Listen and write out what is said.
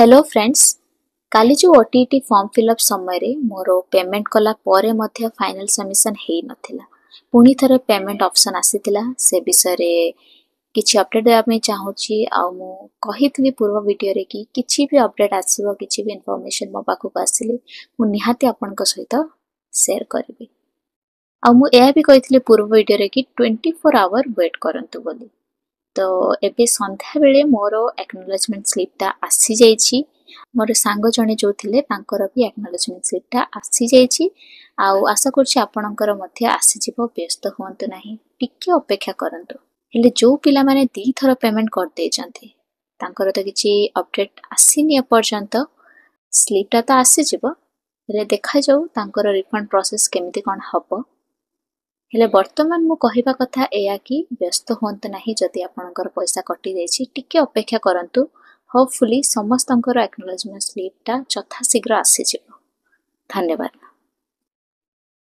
Hello friends, କାଲି ଯେଉଁ OTET form fill up ସମୟରେ ମୋର ପେମେଣ୍ଟ କଲା ପରେ ମଧ୍ୟ ଫାଇନାଲ୍ ସବମିସନ୍ ହେଇନଥିଲା, ପୁଣି ଥରେ ପେମେଣ୍ଟ ଅପସନ୍ ଆସିଥିଲା, ସେ ବିଷୟରେ କିଛି ଅପଡ଼େଟ୍ ଦେବା ପାଇଁ ଚାହୁଁଛି। ଆଉ ମୁଁ କହିଥିଲି ପୂର୍ବ ଭିଡ଼ିଓରେ କି କିଛି ବି ଅପଡ଼େଟ୍ ଆସିବ, କିଛି ବି ଇନଫର୍ମେସନ୍ ମୋ ପାଖକୁ ଆସିଲେ ମୁଁ ନିହାତି ଆପଣଙ୍କ ସହିତ ସେୟାର କରିବି। ଆଉ ମୁଁ ଏହା ବି କହିଥିଲି ପୂର୍ବ ଭିଡ଼ିଓରେ କି 24 ଆୱାର ୱେଟ୍ କରନ୍ତୁ ବୋଲି। ତ ଏବେ ସନ୍ଧ୍ୟାବେଳେ ମୋର ଆକ୍ନୋଲେଜମେଣ୍ଟ ସ୍ଲିପ୍ଟା ଆସିଯାଇଛି। ମୋର ସାଙ୍ଗ ଜଣେ ଯେଉଁ ଥିଲେ, ତାଙ୍କର ବି ଆକ୍ନୋଲେଜମେଣ୍ଟ ସ୍ଲିପ୍ଟା ଆସିଯାଇଛି। ଆଉ ଆଶା କରୁଛି ଆପଣଙ୍କର ମଧ୍ୟ ଆସିଯିବ। ବ୍ୟସ୍ତ ହୁଅନ୍ତୁ ନାହିଁ, ଟିକେ ଅପେକ୍ଷା କରନ୍ତୁ। ହେଲେ ଯେଉଁ ପିଲାମାନେ ଦୁଇଥର ପେମେଣ୍ଟ କରିଦେଇଛନ୍ତି, ତାଙ୍କର ତ କିଛି ଅପଡ଼େଟ୍ ଆସିନି ଏପର୍ଯ୍ୟନ୍ତ। ସ୍ଲିପ୍ଟା ତ ଆସିଯିବ, ହେଲେ ଦେଖାଯାଉ ତାଙ୍କର ରିଫଣ୍ଡ ପ୍ରୋସେସ୍ କେମିତି କ'ଣ ହେବ। ହେଲେ ବର୍ତ୍ତମାନ ମୁଁ କହିବା କଥା ଏଇଆ କି ବ୍ୟସ୍ତ ହୁଅନ୍ତୁ ନାହିଁ। ଯଦି ଆପଣଙ୍କର ପଇସା କଟିଯାଇଛି, ଟିକେ ଅପେକ୍ଷା କରନ୍ତୁ। ହୋପଫୁଲି ସମସ୍ତଙ୍କର ଆକ୍ନୋଲେଜମେଣ୍ଟ ସ୍ଲିପ୍ଟା ଯଥାଶୀଘ୍ର ଆସିଯିବ। ଧନ୍ୟବାଦ।